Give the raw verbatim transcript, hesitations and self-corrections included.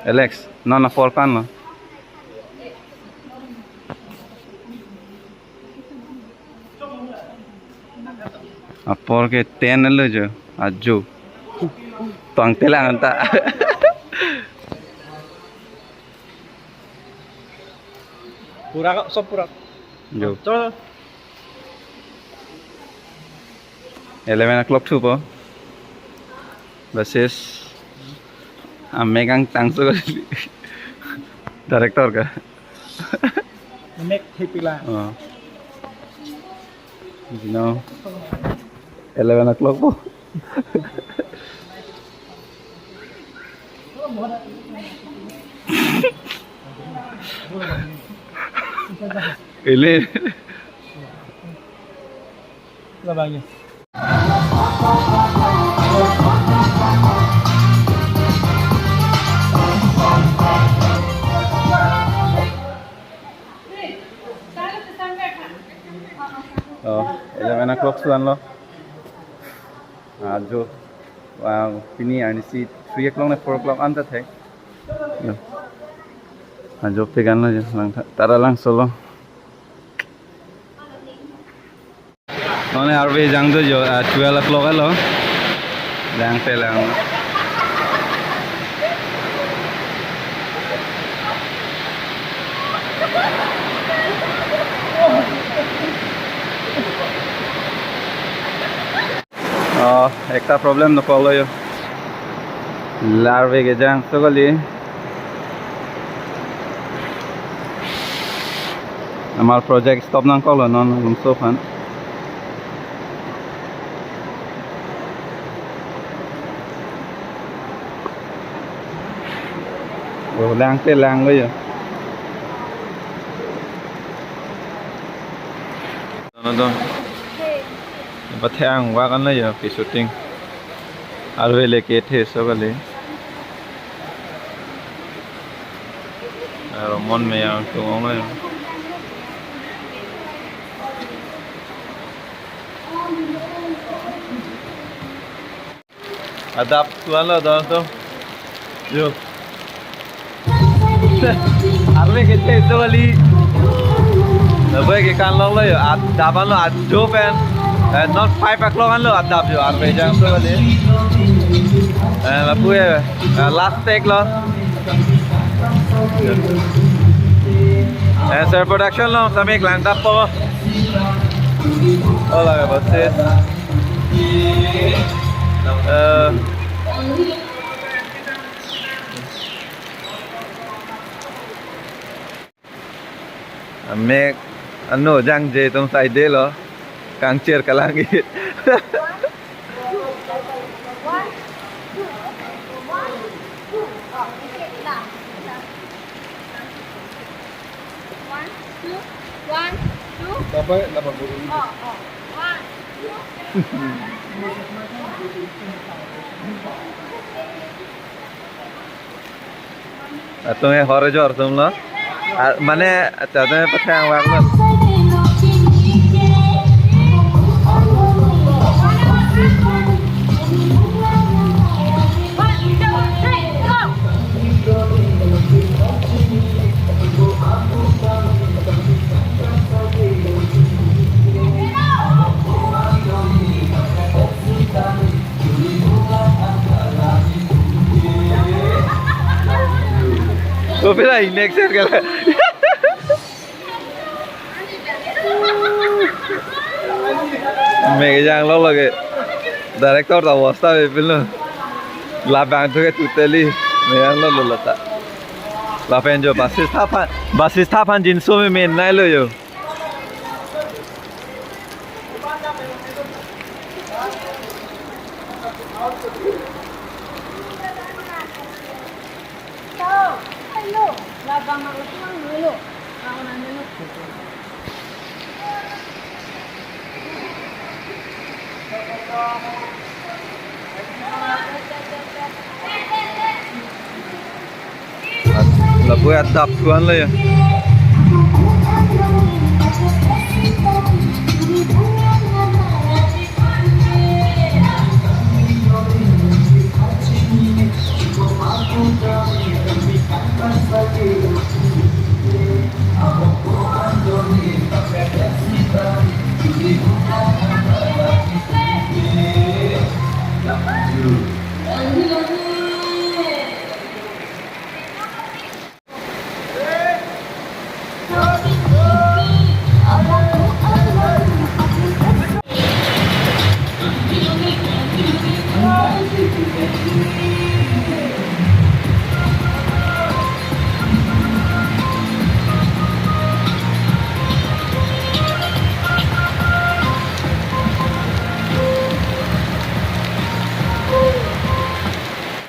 Alex, non apor ko-an lo? Apor ke ten lo jo, ajo. Tangtelang anta. Pura ko, sob pura. Jo. Chalo. Eleven o'clock thupo. Basis. Amek angtangso kali. Director ke. Amek thepila. Oh. Jino. Eleven o'clock po. Ili. Labangnya. Oh, eleven o'clock suan lo. Ajo, ah, pini arnisi three o'clock ne four o'clock anta thek. Yo. Ajo pegan lo jo, lang tha-, tara langso lo. Nonke arve jang do jo, ah, twelve o'clock lo. Langtelang. Oh, ekta problem dokok lo jo. La arve kejangso kali. Amat project stop nangkok lo non rumso aphan. Oh, langtelang lo jo. Dono do. Pathe angwak an lo jo, pi shooting. Arve le kethe so kali. Aro mon me yang tung ong lo jo. Adap suan lo dono do. Jo. Arve kethe so kali. Lapu ke kan long lo jo. Adap an lo ajo pen. Eh, non five o'clock an lo adap jo. Arve jangso kali. Eh, lapu ke, eh, last take lo. Eh, sir production lo sami klangtap po. Oh, lake basis. Eh, amek ano jangje atum side lo, kangchir kalang-it. One, two. One, two. One, two. Dapat, dapat guru. Oh, oh. One, two. Atum he hor jor atum lo. Ah, mane, acha atum he pathe angwak lo. Kopila inek ser kala. Mek jang lo lake. Director ta bosta bepil lo. Labang thu ke totally. Mek jang lo lo lata. Lapen jo basis thap aphan, basis thap aphan jinso me men nai lo jo. Lapu adap suan lo jo.